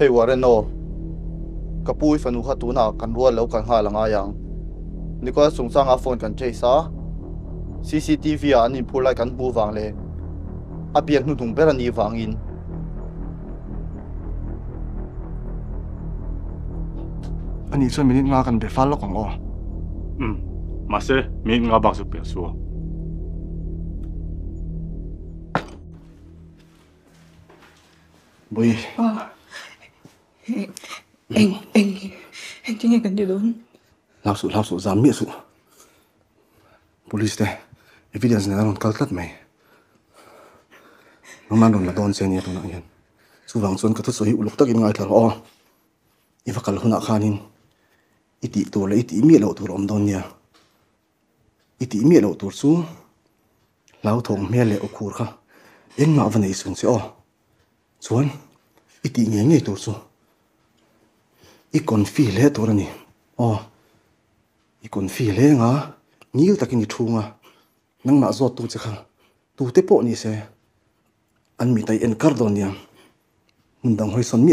Hei Warren aw, ka pu i fanu kha tunah kan rual lo kal nghal a ngai ang. Nicholas chungchanga phone kan trace a, cctv ah an inphur lai kan hmuh vang leh a biak hnuhnung ber a nih vangin. Anih chuan minute nga kan be fal lawk ang aw. Umm, mahse minute nga bak chu pek su aw. Bawi. Eng, eng, engtin nge kan ti dawn? Hlau suh, hlau suh, zam miah suh. Police te evidence nen an rawn kal tlat mai. Nangmah an rawn la dawn che ania tunah hian. Chuvang chuan ka thusawi hi uluk takin ngaithla rawh aw. I va kal hunah khanin i tih tur leh i tih miah loh tur a awm dawn nia. I tih miah loh tur chu hlauthawng hmel leh awkhur kha engmah va nei sung che aw. Chuan i tih ngei ngei tur chu i confi hle tur a ni aw. I confi hle anga ngil takin i thung a, nangmah zawt tu che kha tute pawh ni se an mit a i en kar dawn nia. Hmun dang hawi sawn miah.